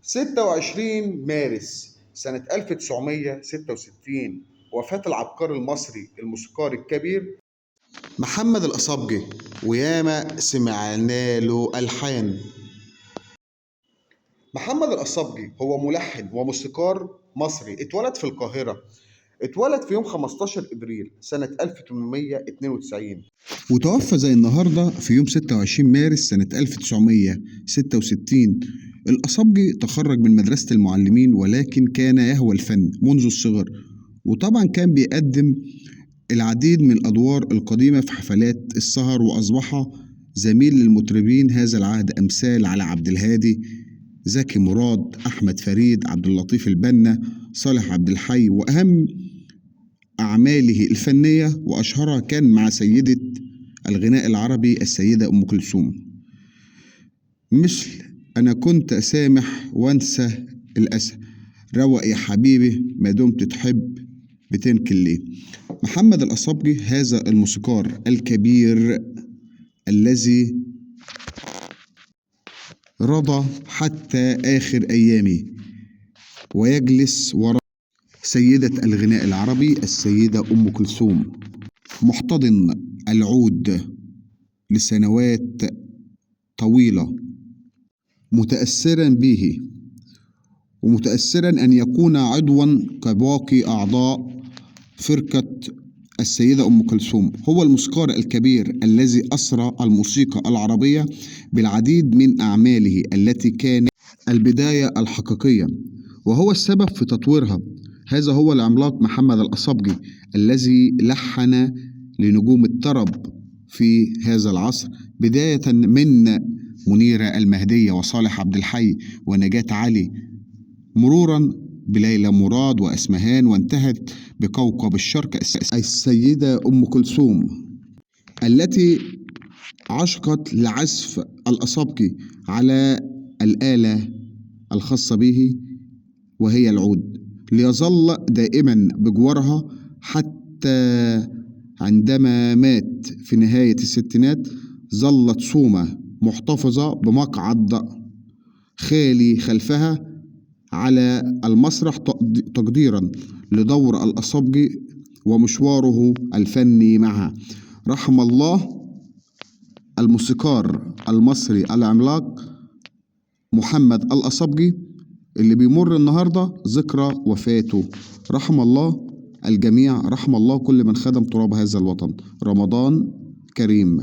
26 مارس سنة 1966 وفاة العبقري المصري الموسيقار الكبير محمد القصبجي، وياما سمعنا له ألحان. محمد القصبجي هو ملحن وموسيقار مصري، اتولد في القاهرة، اتولد في يوم 15 إبريل سنة 1892 وتوفى زي النهاردة في يوم 26 مارس سنة 1966. القصبجي تخرج من مدرسة المعلمين، ولكن كان يهوى الفن منذ الصغر، وطبعا كان بيقدم العديد من الأدوار القديمة في حفلات السهر، وأصبح زميل للمطربين هذا العهد أمثال علاء عبد الهادي، زكي مراد، أحمد فريد، عبد اللطيف البنا، صالح عبد الحي. وأهم أعماله الفنية وأشهرها كان مع سيدة الغناء العربي السيدة أم كلثوم، مثل أنا كنت أسامح وأنسى الأسى، روق يا حبيبي ما دمت تحب بتنكل ليه. محمد القصبجي هذا الموسيقار الكبير الذي رضى حتى آخر أيامه ويجلس وراء سيدة الغناء العربي السيدة أم كلثوم، محتضن العود لسنوات طويلة، متأثرا به ومتأثرا أن يكون عضوا كباقي أعضاء فرقة السيدة أم كلثوم. هو الموسيقار الكبير الذي أسرى الموسيقى العربية بالعديد من أعماله التي كانت البداية الحقيقية، وهو السبب في تطويرها. هذا هو العملاق محمد القصبجي الذي لحن لنجوم الطرب في هذا العصر، بداية من منيرة المهدية وصالح عبد الحي ونجاة علي، مرورا بليلى مراد وأسمهان، وانتهت بكوكب الشرق السيدة أم كلثوم التي عشقت لعزف القصبجي على الآلة الخاصة به وهي العود، ليظل دائما بجوارها حتى عندما مات في نهاية الستينات. ظلت سومة محتفظة بمقعد خالي خلفها على المسرح تقديرا لدور القصبجي ومشواره الفني معها. رحم الله الموسيقار المصري العملاق محمد القصبجي اللي بيمر النهارده ذكرى وفاته. رحم الله الجميع، رحم الله كل من خدم تراب هذا الوطن. رمضان كريم.